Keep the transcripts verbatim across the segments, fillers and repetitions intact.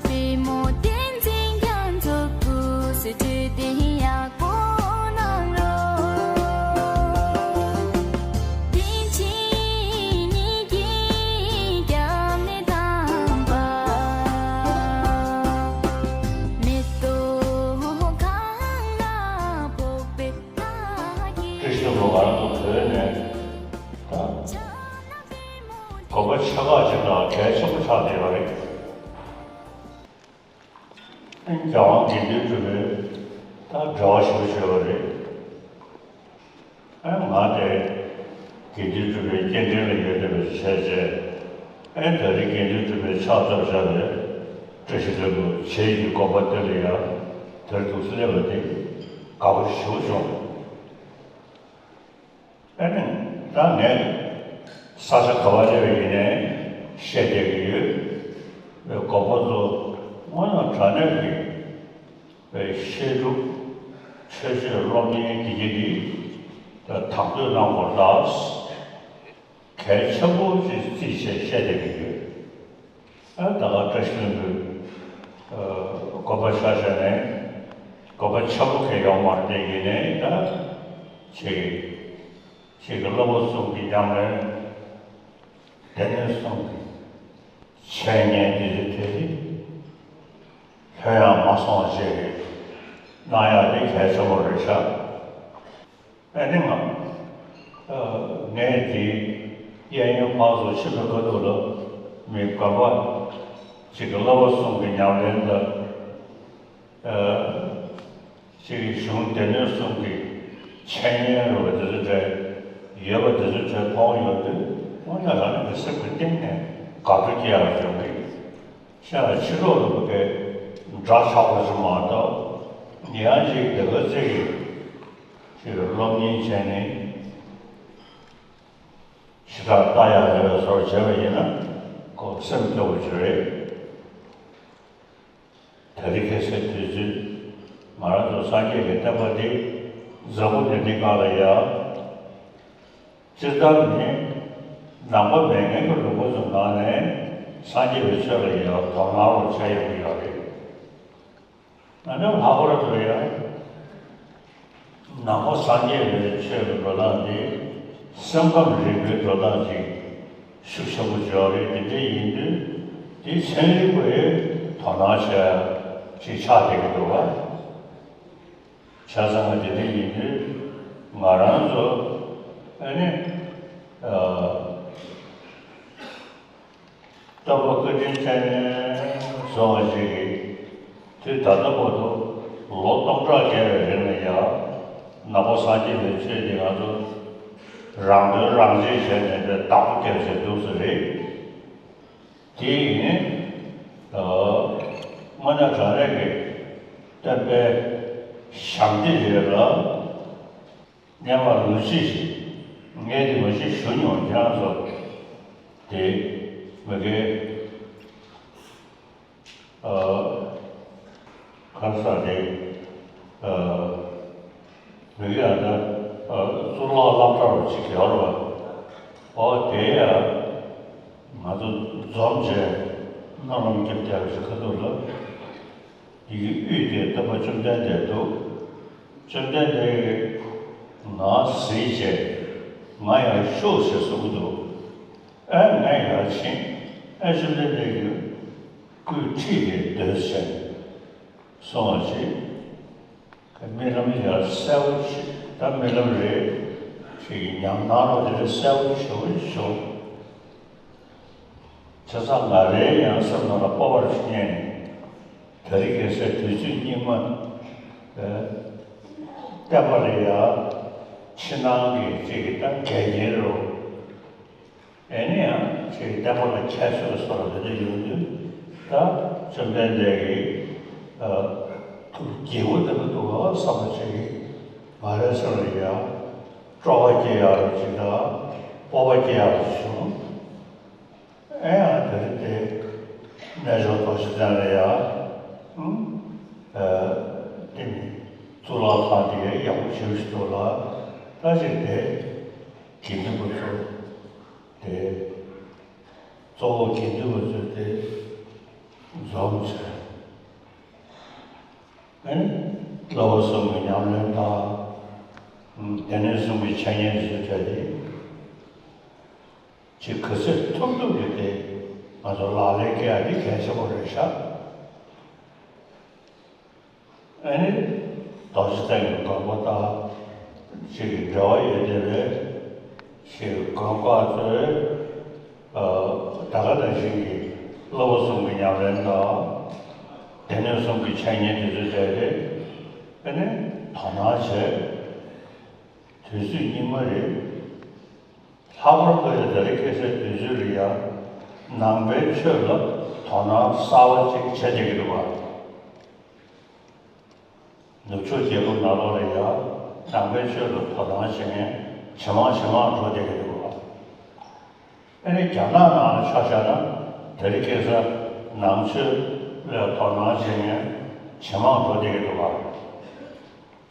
པའི་མོ་བསྟན་འཛིན་རྒྱ་མཚོ་སྐུ་གཟུགས་བཀྲ་ཤིས་བདེ་ཡག་པོ་གནང་རོགས། བདེ་སྐྱིད་ཉིད་ཀྱི་རྒྱབ་ནས་དམ་པ། མེ་ཏོག་གང་ལ་ཕོག་པའི་ལྷ་སྐྱིད། བཀྲ་ཤིས་ལྷུན་པོ་ང་རང་ཚོ་བོད་ནས་ད་དགོན་པ་ཆེ་ཁག་ཅིག་དང་གལ་ཆེན་པོ་ཆགས་བསྡད་ཡོད་རེད། རྒྱལ་དབང་དགེ་འདུན་གྲུབ་པའི་ད་འབྲེལ་བ་ཞུ་ཞུ་བ་རེད། ཨ་ང་དེ་དགེ་འདུན་གྲུབ་པའི་སྐྱེ་ཕྲེང་ལ་ཡོད་བསྡད་པའི་བྱས་རྗེས། ཨ་ད་རེས་དགེ་འདུན་གྲུབ་པའི་ཕྱག་བཏབ་བཞག་པའི་བཀྲ་ཤིས་ལྷུན་པོ་བྱེས་ཀྱི་དགོན་པ་དེ་ལ་ཡང་དེར་འདུག་སེ་སླེབས་པ་དེ་དགའ་པོ་ཞེ་པོ་བྱུང་། ཨ་ནི་ད་ངས་ས་ཆ་ག་པར་སླེབས་པ་ཡིན་ནའི་བཤད་བསྡད་ཀྱི་ཡོད། དགོན་པ་ཚོ་དངོས་གནས་དྲང་གནས་ཀྱི་བཤད་སྒྲུབ་ཆོས་སྤྱོད་སློབ་གཉེར་འདི་གྱི་འདི་དང་དོད་གནང་དགོས་ལ་གལ་ཆེན་པོ་ཞིག་བརྩིས་བྱས་བཤད་བསྡད་ཀྱི་ཡོད། ཨ་ད་ག་བཀྲ་ཤིས་ལྷུན་པོའི་དགོན་པ་ཆ་བཞག་ནས་དགོན་པ་ཆེན་པོ་གང་ཡོད་མ་རེད་དེ་ཡིན་ནའི་ད་ཅིག་ཅིག་གི་སློབ་དཔོན་གསུམ་གྱི་ཉམས་ལེན། སྡེ་སྣོད་གསུམ་གྱི་འཆད་ཉན་འདི་ཚོའི་ཐད་ལ་ལྷོད་ཡངས་མ་སོང་བ་བཅས་ཀྱི་གནང་ཡག་དེ་གལ་ཆེན་པོ་རེད་ཤག་ཨ་ནི་ང་ངས་འདི་གཡས་གཡོན་ཕར་ཚུར་ཕྱིན་པའི་ཁ་ཐུག་ལ་མི་དགོན་པ་གཅིག་གི་སློབ་དཔོན་གསུམ་གྱི་ཉམས་ལེན་དང་། ཅིག་གཞུང་སྡེ་སྣོད་གསུམ་གྱི་འཆད་ཉན་རུ་བ་དེ་ཚོ་འདྲ་ཡོད་པ་དེ་ཚོ་འདྲ་མཐོང་ཡོང་དུས་དངོས་གནས་རང་ཉིད་ཀྱི་སེམས་ཀྱི་གཏིང་ནས་དགའ་སྤྲོ་སྐྱེ་ཡག་བྱུང་གི། ཤ་ཕྱི་ལོགས་ལ་བ་གའི་འདྲ་ཆགས་པ་ཞིག་མ་གཏོགས་ཡང་ཅིག་དེ་ག་ཚད་ཀྱི་ཅིག་སློབ་གཉེར་བྱས་ནས་ཞེ་དྲག་ལྟ་ཡག་ཡོད་པའི་བཟོ་འདྲ་བྱས་པ་ཡིན་ན་ཁོ་སེམས་སྐྱོ་བོ་ཅིག་རེད། ད་རེས་ཁ་སང་དུས་ཚོད་ང་རང་ཚོ་སངས་རྒྱས་ཀྱི་བསྟན་པ་འདི་འཛམ་བུ་གླིང་འདི་སྒང་ལ་ཡ། སྤྱིར་བཏང་ནི་ནང་པ་མེད་མཁན་གྱི་ལུང་པ་ཚོ་ནང་ནས་སངས་རྒྱས་པའི་ཆོས་ལ་ཡ་དོ་སྣང་རུ་བྱས་ཡོང་གི་ཡོད་རེད། ང་ཚོ་ལྷག་པར་དུ་ཡ། ནང་པ་སངས་རྒྱས་པའི་ཆོས་ཀྱི་འགྲོ་སྟངས་འདི་སེམས་ཁམས་རིག་པའི་འགྲོ་སྟངས་ཅིག་ཤུགས་ཆེན་པོ་འཇོག་རེད། དེ་འདྲ་ཡིན་དུས་དེ་ཚན་རིག་པས་དོ་སྣང་བྱེད་ཡ་ཅིག་ཆགས་བསྡད་ཀྱི་འདུག་བ། བྱས་ཙང་དེ་འདྲ་ཡིན་དུས་ང་རང་ཚོ་ཨ་ནི་ཨ། སྟོན་པ་བཀའ་དྲིན་ཅན་སོང་བ་ཞིག་གིས་དུས་ད་ལྟ་བར་དུ་ལོ་སྟོང་ཕྲག་བརྒལ་བའི་རིང་ལ་ཡང་ནང་པ་སངས་རྒྱས་པའི་ཆོས་འདི་ང་ཚོ་རང་དོན་རང་གཅེས་བྱས་ནས་དཔེ་བདག་པོ་རྒྱབ་བྱས་འདུག་ས་རེད། དེ་ཡིན་དངོས་གནས་དྲང་གནས་ཀྱི་བསྟན་པའི་ཞབས་འདེགས་རེད་ལ། སྔོན་མ་ལོ་གཅིག་ཞིག་ངས་དེ་མ་གཞི་ཞུ་མྱོང་། ཁྱེད་རང་ཚོ་དེ་མི་དགེ་ཨ་ག་ས་རེད། ཨ་མི་དགེ་ཨ་ད་ཨ་གཙུག་ལག་སློབ་གྲྭ་རུ་ཅིག་ཡོད་རེད་བ། ཨོ་དེ་ཡ་ང་ཚོ་འཛོམས་བྱས་སྨོན་ལམ་རྒྱབ་རྒྱབ་ཞིག་ཁ་ཐུག་ལ། ཡི་གེ་དབུས་དེར་སྟོན་པ་བཅོམ་ལྡན་འདས་འདུག་བཅོམ་ལྡན་འདས་ཀྱིས་ང་གཟིགས་བྱས་ང་ཡར་ཤོག་ཅེས་གསུང་གི་འདུག་ཨེ་ང་ཡར་ཕྱིན། ཨེ་བཅོམ་ལྡན་འདས་ཀྱི་སྐུའི་འཁྲིས་དེར་སྡོད་ཅེས་གསུངས་པ་ཞིག་རྨི་ལམ་ཡར་གསལ་པོ་ཞིག་ད་རྨི་ལམ་རེད་ཅེས་ཉམས་སྣང་རོ་དེ་རེད་གསལ་པོ་ཞེ་པོ་ཞིག་བྱུང་། བྱས་ཙང་ང་རའི་ཡང་སེམས་ནང་ལ་སྤོབས་པ་རེ་ཞིག་རྙེད་ནས། དེ་རིང་ཁ་སང་དུས་ཚོད་སྙིགས་མ། ཨ་བསྟན་པ་ལ་ཡ་ཕྱི་ནང་གི་ཅིག་གི་ད་འགལ་རྐྱེན་རོ། ཨེ་ནི་ཡང་ཅིག་བསྟན་པ་ལ་ཁྱད་གསོད་སོགས་ལ་འདི་འདྲ་ཡོང་དུས་ད་བཅོམ་ལྡན་འདས་ཀྱི་ཨ་ཐུགས་དགྱེས་པོ་ལྟ་བུ་འདུག་ག་བསམ་པ་ཅིག་གིས་ང་རའི་སེམས་ལ་ཡ་སྤྲོ་བ་སྐྱེ་ཡག་རོ་ཅིག་དང་སྤོབས་པ་སྐྱེ་ཡག་རོ་ཅིག་བྱུང་། ཨེ་ཡང་དེ་རིང་དེ་གནས་མཆོག་རྡོ་རྗེ་གདན་ལ་ཡང་ཨུམ་ཨ་དེ་མིན་གཙུག་ལག་ཁང་དེ་ཡག་པོ་ཞེ་པོ་ཞིག་འདུག་ལ། ད་ཅིག་དེ་དགེ་འདུན་པ་ཚོ་དེ་གཙོ་བོ་དགེ་འདུན་པ་ཚོས་དེ་ འཛོམས་བྱས། ཨེ། བསླབ་པ་གསུམ་གྱི་ཉམས་ལེན་དང་། སྡེ་སྣོད་གསུམ་གྱི་འཆད་ཉན་དེ་ཚོའི་གྲས་དེ། ཅིག་ག་ཚོད་ཐུབ་ཐུབ་ཀྱིས་དེ་ང་ཚོ་ལག་ལེན་བཀལ་ཡ་དེ་གལ་ཆེན་པོ་རེད་ཤག་ཨ་ནི། རྡོ་རྗེ་གདན་གྱི་དགོན་པ་དང་ཅིག་འབྲེལ་བ་ཡོད་བསྡད་པའི་ཅིག་དགོན་ཁག་ཚོས། ཨ། ད་ག་ནང་བཞིན་གྱི་བསླབ་པ་གསུམ་གྱི་ཉམས་ལེན་དང་། སྡེ་སྣོད་གསུམ་གྱི་འཆད་ཉན་དེ་ཚོའི་གྲས་དེ། ཨ་ནི། དོ་སྣང་བྱས། དུས་ཚོད་རྙིང་མ་རེད། ལྷག་པར་དུ་ཡང་ད་རེས་ཁ་སང་དུས་ཚོད་ལ་ཡང་ནང་པའི་ཆོས་ལ་དོ་སྣང་གསར་པ་ཅིག་བྱེད་བསྡད་ཀྱི་འདུག་པ། ནུབ་ཕྱོགས་རྒྱལ་ཁབ་ནང་ལོགས་ལ་ཡང་ནང་པའི་ཆོས་ལ་དོ་སྣང་བྱེད་མཁན་ཇེ་མང་ཇེ་མང་འགྲོ་བསྡད་ཀྱི་འདུག་པ། ཨ་ནི་རྒྱ་ནག་ནང་ལ་ཆ་བཞག་ན་ད་རེས་ཁ་སང་ནང་ཆོས་ལ་དོ་སྣང་བྱེད་མཁན་ཇེ་མང་འགྲོ་བསྡད་ཀྱི་འདུག་པ།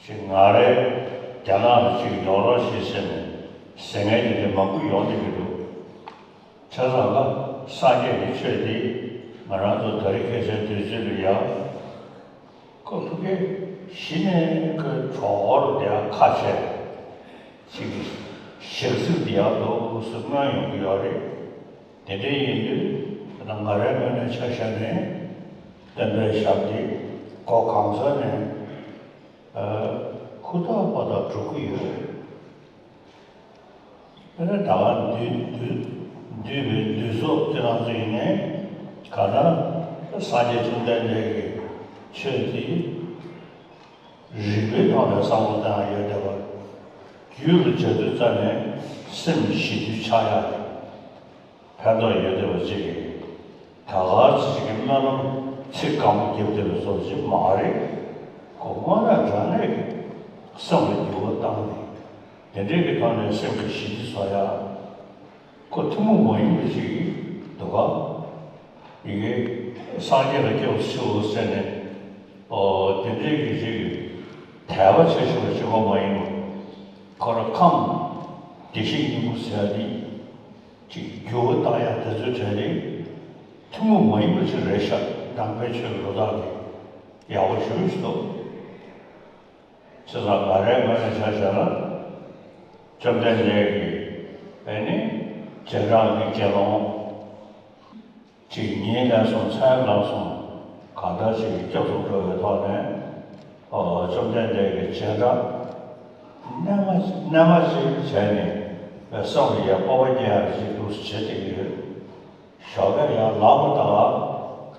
ཅིག་ང་རའི་རྒྱ་ནག་ལ་ཅིག་ཡོང་རོགས་ཞེས་ཟེར་ནས་ཟེར་མཁན་དེ་འདྲ་མང་པོ་ཡོང་བསྡད་ཀྱི་འདུག་བྱས་ཙང་ལ་སངས་རྒྱས་ཀྱི་ཆོས་འདི་ང་རང་ཚོ་ད་རེས་ཁ་སང་དུས་ཚོད་ལ་ཡང་ཁོ་ཕ་གི་གཞི་ནས་ཁོའི་གྲོགས་པོར་དེ་ཡང་ཁ་ཆེ་ཅིག་ཞག་ཚིག་འདི་ཡང་འདུག་སེ་སྨོན་ཡོང་གི་ཡོད་རེད། དེ་འདྲ་ཡིན་དུས་ད་ང་རའི་ངོས་ནས་ཆ་བཞག་ནས་སྟོན་པའི་ཞབས་འདི་སྒོ་གང་ས་ནས། ཨ། ཧུར་ཐག་པ་དག་སྒྲུབ་ཀྱི་ཡོད། དཔེར་ན་ད་ག་འདུས་འདུས་འདུས་པའི་འདུས་ཚོགས་དེ་རང་ཚོ་ཡིན་ནའི་གང་ལྟར་སངས་རྒྱས་བཅོམ་ལྡན་འདས་ཀྱི་ཆོས་འདི་རིགས་པའི་ཐོག་ནས་བསམ་བློ་བཏང་ཡ་ཡོད་བསྡད་པ། རྒྱུད་ལ་སྦྱར་དུས་ཙམ་ནས་སེམས་ཞི་དུལ་ཆགས་ཡ། ཕན་ཐོགས་ཡོད་བསྡད་པ་ཅིག་གིས། ད་ག་ཚོད་ཅིག་གི་སྨོན་ལམ་ཚིག་གང་པོ་བརྒྱབ་བསྡད་པའི་བཟོ་ཅིག་མ་རེད། ཁོ་དངོས་གནས་དྲང་གནས་ཀྱི་སེམས་ལ་འགྱུར་བ་བཏང་ནས་དེ་འདྲའི་གི་ཐོག་ནས་སེམས་ཀྱི་ཞི་བདེ་བཟོ་ཡ། ཁོ་ཐུན་མོང་མ་ཡིན་པ་ཅིག་འདུག་ག་ཡི་གེ་སངས་རྒྱས་ལ་སྐྱབས་སུ་མཆིའོ་ཟེར་ནས། ཨོ། དེ་འདྲའི་གི་ཅིག་དད་པ་ཆེ་ཆུང་ལ་བྱེད་པ་མ་ཡིན་པ། ཁོ་རང་ཁམས་བདེ་གཤེགས་སྙིང་པོ་ཟེར་ཡ་འདི། ཅིག་འགྱུར་བ་བཏང་ཡག་དེ་ཚོའི་གྲས་ནི་ཐུན་མོང་མ་ཡིན་པ་ཅིག་རེད་ཤག་ནང་པའི་ཆོས་ལ་ལོ་ཏོག་གི་ཡག་པོ་ཞེ་པོ་ཞིག་འདུག་བྱས་ཙང་ང་རའི་ངོས་ནས་ཆ་བཞག་ན། བཅོམ་ལྡན་འདས་ཀྱིས་ཨེ་ནི་རྗེས་འབྲང་གི་དགེ་སློང་ཅིག་ཉིན་ལས་སོང་མཚན་ལ་སོང་གང་ལྟར་ཅིག་སྐྱབས་སུ་འགྲོ་བའི་ཐོག་ནས། ཨོ། བཅོམ་ལྡན་འདས་ཀྱི་རྗེས་འབྲང་རྣལ་མ་རྣལ་མ་ཅིག་བྱས་ནས་བསམ་པ་ཡང་སྤོབས་པ་རྒྱས་ཡག་ཅིག་འདུག་སེ་བྱེད་བསྡད་ཀྱི་ཡོད། ཞོགས་ཀས་ཡར་ལངས་པ་དང་།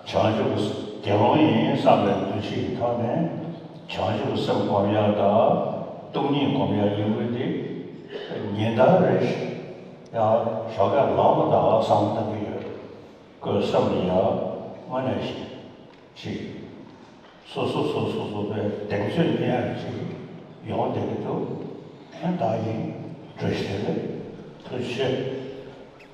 བྱང་ཆུབ་ཀྱི་དགེ་སློང་ཡིན་བསམ་པའི་འདུ་ཤེས་ཀྱི་ཐོག་ནས་བྱང་ཆུབ་ཀྱི་སེམས་སྒོམ་ཡག་དང་སྟོང་ཉིད་སྒོམ་ཡག་ཡིན་དགོས་ཏེ། ཉིན་ལྟར་རེ་བཞིན་ཡང་ཞོགས་ཀས་ལངས་པ་དང་བསམ་བློ་བཏང་གི་ཡོད། ཁོའི་སེམས་ལ་ཡང་དངོས་གནས་ཤིག་ཅིག་སོ་སོ་སོ་སོ་སོ་པའི་གདེང་ཚོད་རྙེད་ཡག་ཅིག་ཡོང་བསྡད་ཀྱི་འདུག་ཨ་ནི་ད་ཡིན། བཀྲ་ཤིས་བདེ་ལེགས། ཐུགས་རྗེ་ཆེ།